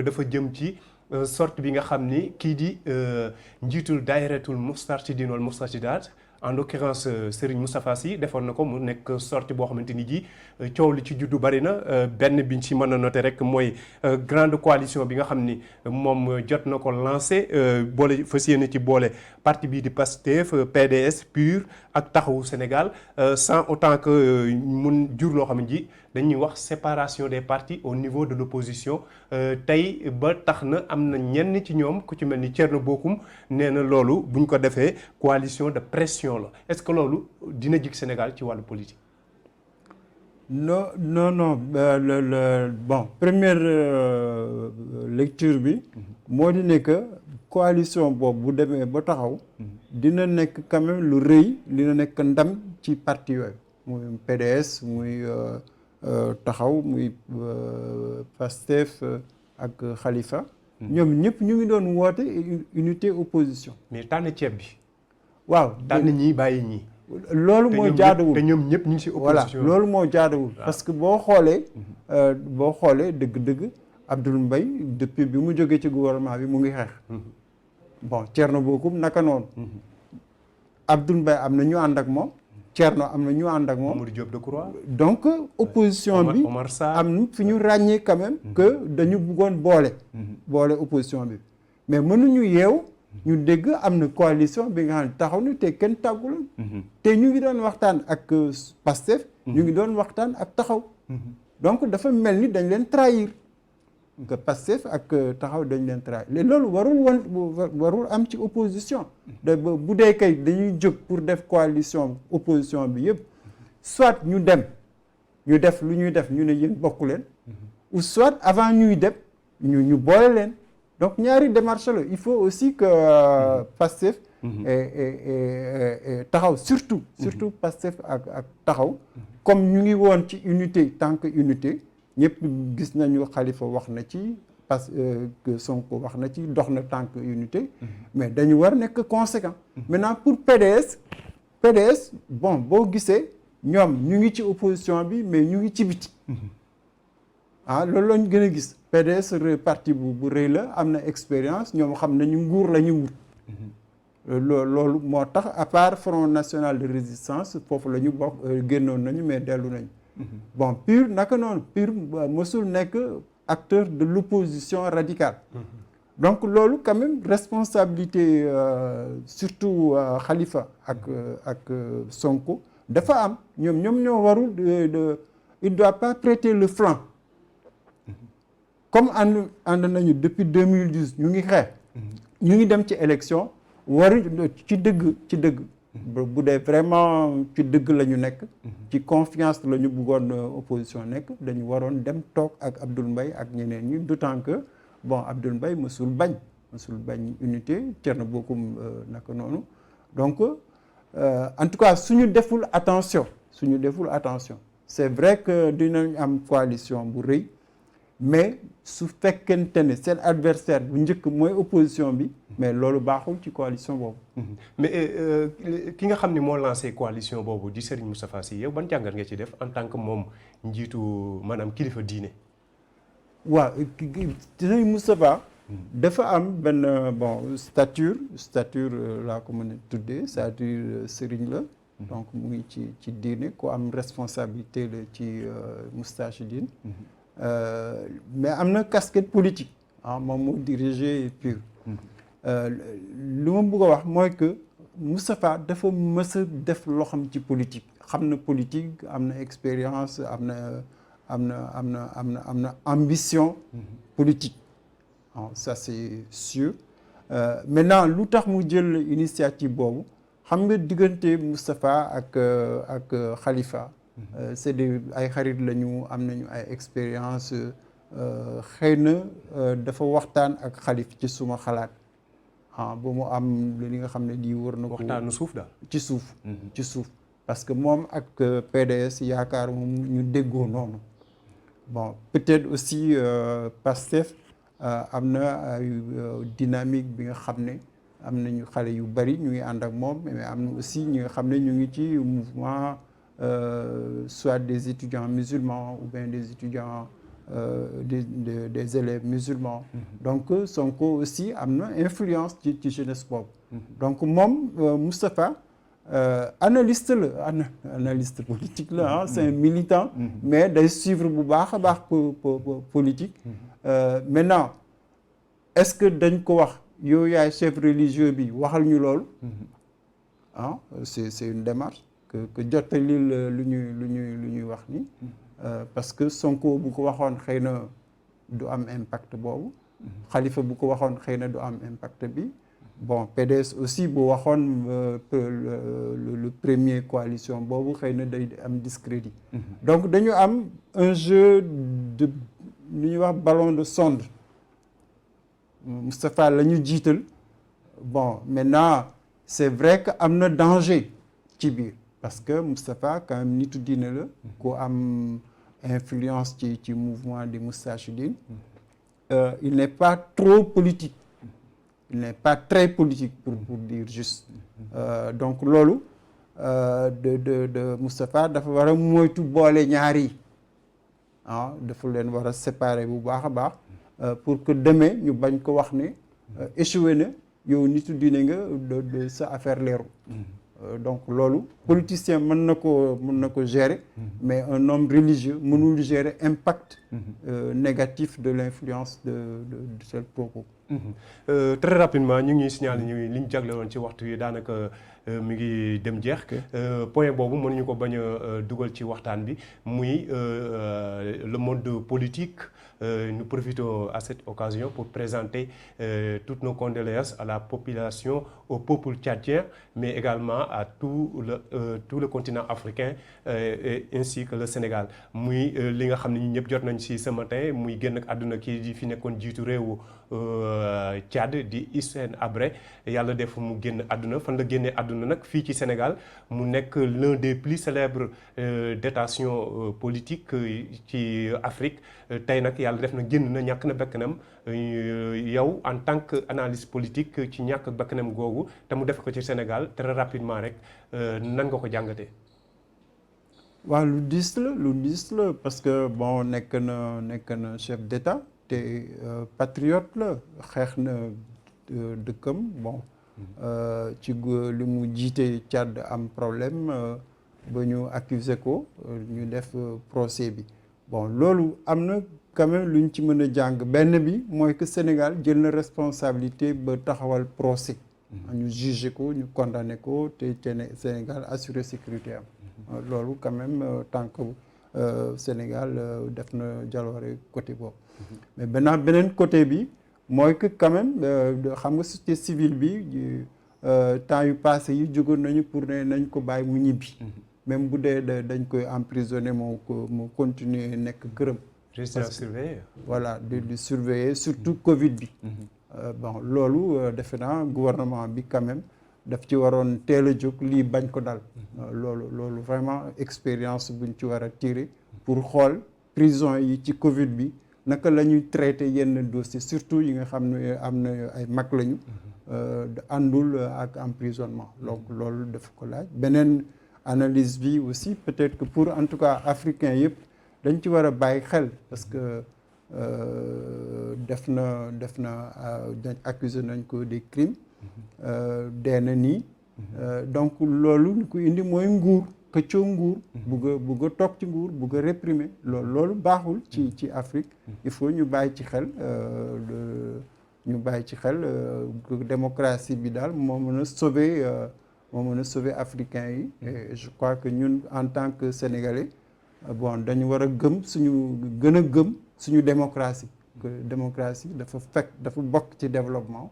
dafa jëm ci sorte bi nga xam ni kii di njiitul daayiratul Moustarchidine wal Moustarchidaat en l'occurrence Serigne Moustapha Sy defoon na ko mu nekk sortie boo xamante ni ji coow li ci juddu bari na benn biñ ci mën a noter rek mooy grande coalition bi nga xam ni moom jot na ko lancé boole fas yéene ci boole parti bii di Pastef PDS PUR ak Taxawu Sénégal sans autant que mun jur loo xam ne ji dañuy wax séparation des partis au niveau de l'opposition tey ba tax na am na ñenn ci ñoom ku ci mel ni Thierno Bocoum nee na loolu buñ ko defee coalition de pression la est-ce que loolu dina jig Sénégal ci wàllu politique. non bon première lecture bi moo di ne que coalition boobu bu demee ba taxaw dina nekk quand même lu rëy dina nekk ndam ci parti yooyu muy PDS muy taxaw muy Pastef ak Khalifa ñoom ñëpp ñu ngi doon woote unité opposition. mais tànn ceeb bi. waaw tànn ñii bàyyi ñii. loolu moo jaaduwul te ñoom ñëpp ñu ngi ci opposition. voilà loolu moo jaaduwul parce que boo xoolee dëgg-dëgg Abdoul Mbaye depuis bi mu jógee ci gouvernement bi mu ngi xeex. bon Thierno Bocoum naka noonu. Abdoul Mbaye am na ñu ànd ak moom. Thierno am na ñu ànd ak moom. Mamadou Diop Decroix. donc opposition bi am na fi ñu ràññee quand même que dañu bëggoon boole opposition bi mais mënuñu yeew ñu dégg am na coalition bi nga xam ne taxaw na te kenn tàggul te ñu ngi doon waxtaan ak Pastef ñu ngi doon waxtaan ak taxaw donc dafa mel ni dañ leen trahir que Pastef ak taxaw dañ leen trahir loolu warul am ci opposition bu dee kay dañuy jóg pour def coalition opposition bi yëpp soit ñu def lu ñuy def ñu ne yéen bokku leen ou soit avant ñuy dem ñu boole leen donc ñaari démarche la il faut aussi que Pastef et taxaw surtout Pastef ak taxaw comme ñu ngi woon ci unité tant que unité ñëpp gis nañu Khalifa wax na ci parce que Sonko wax na ci dox na tant que unité mais dañu war nekk conséquent maintenant pour PDS bon boo gisee ñoom ñu ngi ci opposition bi mais ñu ngi ci biti loolu lañu gën a gis PDS parti bu rëy la am na expérience ñoom xam nañu nguur la ñu wut loolu moo tax à part Front National de Résistance foofu la ñu bokk génnoon nañu mais dellu nañu bon PUR naka noonu PUR mësul nekk acteur de l'opposition radicale donc loolu quand même responsabilité surtout Khalifa ak Sonko dafa am ñoom ñoo warul il doit pas prêter le flanc comme ànd nañu depuis 2012 ñu ngi xeex ñu ngi dem ci élection waru ci dëgg bu dee vraiment ci dëgg la ñu nekk ci confiance la ñu bëggoon opposition nekk dañu waroon dem toog ak Abdoul Mbaye ak ñeneen ñi d'autant que bon Abdoul Mbaye mësul bañ unité Thierno Bocoum naka noonu donc en tout cas suñu deful attention c'est vrai que dinañ am coalition bu rëy mais su fekkente ne seen adversaire bu njëkk mooy opposition bi mais loolu baaxul ci coalition boobu. mais ki nga xam ni moo lancé coalition boobu di Serigne Moustapha Sy yow ban jàngat nga ci def en tant que moom njiitu maanaam kilifa diine. waaw Serigne Moustapha dafa am benn bon stature laa ko mën a tuddee c'est-à-dire Serigne la. donc mu ngi ci diine ku am responsabilité la ci Moustarchidine mais am na casquette politique moom moo dirigé PUR lu ma bëgg a wax mooy que Moustapha dafa mës a def loo xam ci politique xam na politique am na expérience am na ambition politique ça c'est sûr maintenant lu tax mu jël initiative boobu xam nga diggante Moustapha ak Khalifa c'est ay xarit lañu am nañu ay expérience xëy na dafa waxtaan ak Khalifa ci suma xalaat ba mu am li nga xam ne lii wër na ko waxtaanu suuf daal ci suuf parce que moom ak PDS yaakaar moom ñu déggoo noonu bon peut-être aussi Pastef am na ay dynamique bi nga xam ne am nañu xale yu bari ñu ngi ànd ak moom mais am na aussi ñi nga xam ne ñu ngi ci mouvement soit des étudiants musulmans ou bien des étudiants des élèves musulmans. Donc Sonko aussi am na influence ci jeunesse boobu. donc moom Moustapha analyste la analyste politique la ah c'est un militant. mais day suivre bu baax a baax politique. Maintenant est-ce que dañ ko wax yow yaay chef religieux bi waxal ñu loolu. ah c'est une démarche que jottali lu ñuy wax ni. parce que Sonko bu ko waxoon xëy na du am impact boobu. Khalifa bu ko waxoon xëy na du am impact bi. bon PDS aussi bu waxoon le premier coalition boobu xëy na day am discrédit. donc dañu am un jeu de lu ñuy wax ballon de sonde. Moustapha la ñu jiital. bon maintenant c'est vrai que am na danger ci biir parce que Moustapha quand même nitu diine la. ku am influence ci mouvement des Moustarchidine. Il n'est pas trop politique. Il n'est pas très politique pour dire juste. donc loolu de Moustapha dafa war a moytu boole ñaari ah dafa leen war a séparer bu baax a baax pour que demee ñu bañ ko wax ne échoué na yow nitu diine nga de sa affaire leeru. donc loolu politicien mën na ko gérer. mais un homme religieux mënul gérer impact négatif de l'influence de tel propos. Très rapidement ñu ngi signaler ñu li ñu jagle woon ci waxtu yi daanaka mi ngi dem jeex. point boobu mënuñu ko bañ a dugal ci waxtaan bi muy le monde politique. Nous profitons à cette occasion pour présenter toutes nos condoléances à la population, au peuple tchadien, mais également à tout le continent africain et ainsi que le Sénégal. muy li nga xam ne ñun ñëpp jot nañ ci ce matin muy génn ak àdduna kii di fi nekkoon jiitu réewu Tchad di Hissène Habré yàlla def mu génn àdduna fan la génnee àdduna nag fii ci Sénégal mu nekk l'un des plus célèbres détentions politiques ci Afrique tey nag yàlla def na génn na ñàkk na bakkanam yow en tant que analyste politique ci ñàkk bakkanam googu te mu def ko ci Sénégal très rapidement rek nan nga ko jàngatee. waaw lu diis la parce que bon nekk na chef d'État te patriote la xeex na dëkkam bon ci li mu jiite Tchad am problème ba ñu accuser ko ñu def procès bi bon loolu am na quand même lu ñu ci mën a jàng benn bi mooy que Sénégal jël na responsabilité ba taxawal procès ñu jugé ko ñu condamné ko te Sénégal assuré sécurité am loolu quand même tant que Sénégal def na jaloore côté boobu mais beneen côté bi mooy que quand même xam nga société civile bi temps yu passé yi jógoon nañu pour ne nañ ko bàyyi mu ñibbi même bu dee dañ koy emprisonné mu continuer nekk këram. résidence surveillée. voilà di surveiller surtout Covid bi. bon loolu defe naa gouvernement bi quand même daf ci waroon teel a jóg lii bañ ko dal. loolu vraiment expérience buñ ci war a tirer pour xool prison yi ci Covid bi naka la ñuy traiter yenn dossiers surtout yi nga xam ne am na ay mag lañu. àndul ak emprisonnement donc loolu daf ko laaj beneen. analyse bi aussi peut-être que pour en tout cas africain yëpp dañ ci war a bàyyi xel parce que def na dañ accusé nañ ko des crimes dee na nii donc loolu ñu ko indi mooy nguur këccoo nguur bugg a toog ci nguur bugg a réprimer loolu baaxul ci Afrique il faut ñu bàyyi ci xel démocratie bi daal moo mën a sauver africains yi et je crois que ñun en tant que sénégalais bon dañu war a gën a gëm suñu démocratie que démocratie dafa bokk ci développement